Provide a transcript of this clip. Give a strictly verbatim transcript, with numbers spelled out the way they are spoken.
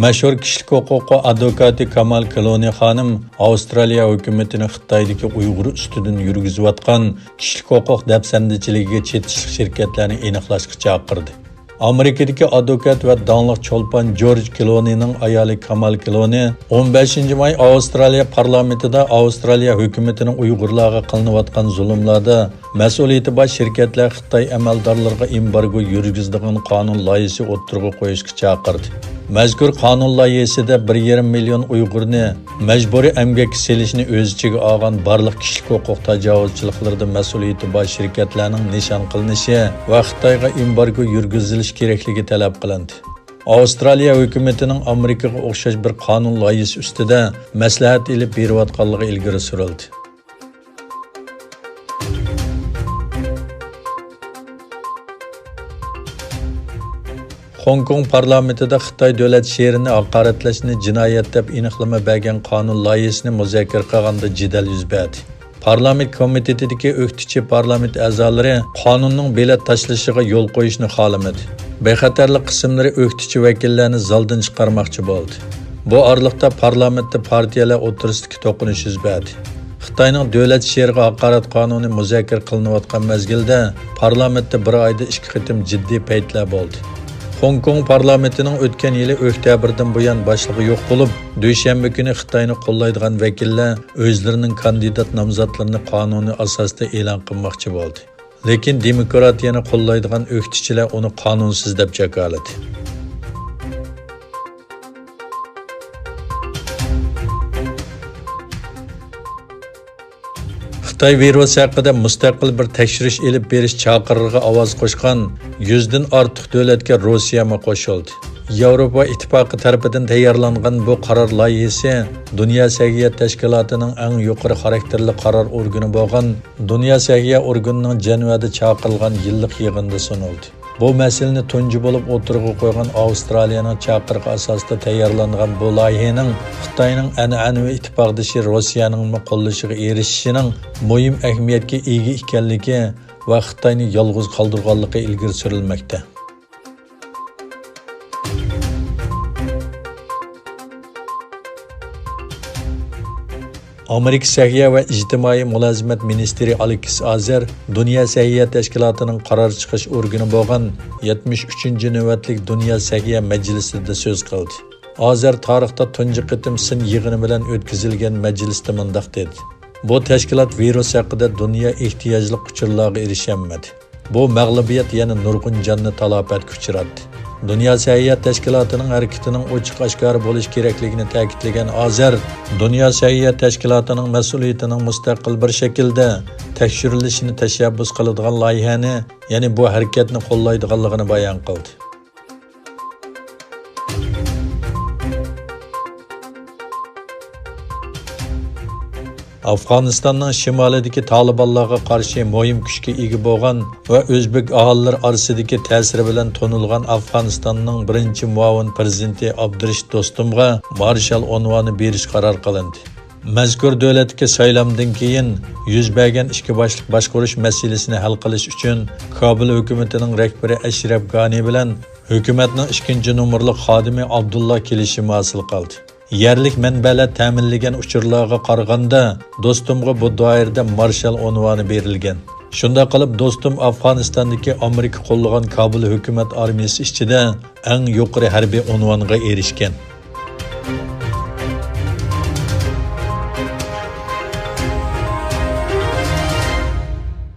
مەشھۇر كىشىلىك ھوقۇق ئادۋوكاتى كامال كلونى خانىم ئاۋسترالىيە ھۆكۈمىتىنى خىتايدىكى ئۇيغۇر ئۈستىدىن يۈرگۈزۈۋاتقان كىشىلىك ھوقۇق دەپسەندىچىلىكىگە چېتىشلىق شىركەتلەرنى ئېنىقلاشقا چاقىردى. ئامېرىكىدىكى ئادۋوكات ۋە داڭلىق چولپان جورج كلونىنىڭ ئايالى كامال كلونى ئون بەشىنچى ماي ئاۋسترالىيە پارلامېنتىدا ئاۋسترالىيە ھۆكۈمىتىنىڭ ئۇيغۇرلارغا قىلىنىۋاتقان زۇلۇملاردا مەسئۇلىيىتى بار شىركەتلەر خىتاي ئەمەلدارلىرىغا ئېمبارگو يۈرگۈزىدىغان قانۇن لايىھىسى ئوتتۇرىغا قويۇشقا چاقىردى. مەزكۇر قانۇن لايىھىسىدە بىر يېرىم مىليون ئۇيغۇرنى مەجبۇرىي ئەمگەككە سېلىشنى ئۆز ئىچىگە ئالغان بارلىق كىشىلىك ھوقۇق تاجاۋۇزچىلىقلىرىدا مەسئۇلىيىتى بار شىركەتلەرنىڭ نىشان قىلىنىشى ۋە خىتايغا ئېمبارگو يۈرگۈزۈلۈشى كېرەكلىكى تەلەپ قىلىندى. ئاۋسترالىيە ھۆكۈمىتىنىڭ ئامېرىكىغا ئوخشاش بىر قانۇن لايىھىسى ئۈستىدە مەسلىھەت ئېلىپ بېرىۋاتقانلىقى ئىلگىرى سۈرۈلدى. خوڭكوڭ پارلامېنتىدا خىتاي دۆلەت شېئىرىنى ھاقارەتلەشنى جىنايەت دەپ ئېنىقلىما بەرگەن قانۇن لايىھىسىنى مۇزاكىرە قىلغاندا جېدەل يۈز بەردى. پارلامېنت كومىتېتىدىكى ئۆكتىچى پارلامېنت ئەزالىرى قانۇننىڭ بېلەت تاشلىشىغا يول قويۇشنى خالىمىدى. بىخەتەرلىك قىسىملىرى ئۆكتىچى ۋەكىللەرنى زالدىن چىقارماقچى بولدى. بۇ ئارىلىقتا پارلامېنتتا پارتىيەلەر ئوتتۇرىسىدىكى توقۇنۇش يۈز بەردى. خىتاينىڭ دۆلەت شېئىرىغا ھاقارەت قانۇنى مۇزاكىرە قىلىنىۋاتقان مەزگىلدە پارلامېنتتا بىر ئايدا ئىككى قېتىم جىددىي پەيتلەر بولدى. خوڭكوڭ پارلامېنتىنىڭ ئۆتكەن يىلى ئۆكتەبىردىن بۇيان باشلىقى يوق بولۇپ، دۈشەنبە كۈنى خىتاينى قوللايدىغان ۋەكىللەر ئۆزلىرىنىڭ كاندىدات نامزاتلىرىنى قانۇنىي ئاساستا ئېلان قىلماقچى بولدى. لېكىن دېموكراتىيەنى قوللايدىغان ئۆكتىچىلەر ئۇنى قانۇنسىز دەپ جاكارلىدى. خىتاي ۋىرۇس ھەققىدە مۇستەقىل بىر تەكشۈرۈش ئېلىپ بېرىش چاقىرىقىغا ئاۋاز قوشقان يۈزدىن ئارتۇق دۆلەتكە روسىيەمۇ قوشۇلدى. ياۋروپا ئىتتىپاقى تەرىپىدىن تەييارلانغان بۇ قارار لايىھىسى دۇنيا سەھىيە تەشكىلاتىنىڭ ئەڭ يۇقىرى خاراكتېرلىك قارار ئورگىنى بولغان دۇنيا سەھىيە ئورگىنىنىڭ جەنۋەدە چاقىرىلغان يىللىق يىغىنىدا سۇنۇلدى. بۇ مەسىلىنى تۇنجى بولۇپ ئوتتۇرىغا قويغان ئاۋسترالىيەنىڭ چاقىرىقى ئاساسىدا تەييارلانغان بۇ لايىھەنىڭ خىتاينىڭ ئەنئەنىۋى ئىتتىپاقدىشى روسىيەنىڭمۇ قوللىشىغا ئېرىشىشىنىڭ مۇھىم ئەھمىيەتكە ئىگە ئىكەنلىكى ۋە خىتاينى يالغۇز قالدۇرغانلىقى ئىلگىرى سۈرۈلمەكتە. ئامېرىكا سەھىيە ۋە ئىجتىمائىي مۇلازىمەت مىنىستىرى ئالېكس ئازېر دۇنيا سەھىيە تەشكىلاتىنىڭ قارار چىقىش ئورگىنى بولغان يەتمىش ئۈچىنچى نۆۋەتلىك دۇنيا سەھىيە مەجلىسىدە سۆز قىلدى. ئازېر تارىختا تۇنجى قېتىم سىن يىغىنى بىلەن ئۆتكۈزۈلگەن مەجلىستە مۇنداق دېدى: بۇ تەشكىلات ۋىرۇس ھەققىدە دۇنيا ئېھتىياجلىق ئۇچۇرلارغا ئېرىشەلمىدى. بۇ مەغلۇبىيەت يەنە نۇرغۇن جاننى تالاپەتكە ئۇچراتتى. دۇنيا سەھىيە تەشكىلاتىنىڭ ھەرىكىتىنىڭ ئوچۇق-ئاشكارا بولۇشى كېرەكلىكىنى تەكىتلىگەن ئازېر، دۇنيا سەھىيە تەشكىلاتىنىڭ مەسئۇلىيىتىنىڭ مۇستەقىل بىر شەكىلدە تەكشۈرۈلۈشىنى تەشەببۇس قىلىدىغان لايىھەنى، يەنى بۇ ھەرىكەتنى قوللايدىغانلىقىنى بايان قىلدى. ئافغانىستاننىڭ شىمالىدىكى تالىبانلارغا قارشى مۇھىم كۈچكە ئىگە بولغان ۋە ئۆزبېك ئاھالىلىرى ئارىسىدىكى تەسىرى بىلەن تونۇلغان ئافغانىستاننىڭ بىرىنچى مۇئاۋىن پىرېزىدېنتى ئابدۇرېشىت دوستۇمغا مارشال ئۇنۋانى بېرىش قارار قىلىندى. مەزكۇر دۆلەتتىكى سايلامدىن كېيىن يۈز بەرگەن ئىككى باشلىق باشقۇرۇش مەسىلىسىنى ھەل قىلىش ئۈچۈن، كابۇل ھۆكۈمىتىنىڭ رەھبىرى ئەشرەف گانى بىلەن ھۆكۈمەتنىڭ ئىككىنچى نومۇرلۇق خادىمى ئابدۇللا كېلىشىمى ھاسىل قىلدى. يەرلىك مەنبەلەر تەمىنلىگەن ئۇچۇرلارغا قارىغاندا، دوستۇمغا بۇ دائىرىدە مارشال ئۇنۋانى بېرىلگەن. شۇنداق قىلىپ، دوستۇم ئافغانىستاندىكى ئامېرىكا قوللىغان كابۇل ھۆكۈمەت ئارمىيىسى ئىچىدە ئەڭ يۇقىرى ھەربىي ئۇنۋانغا ئېرىشكەن.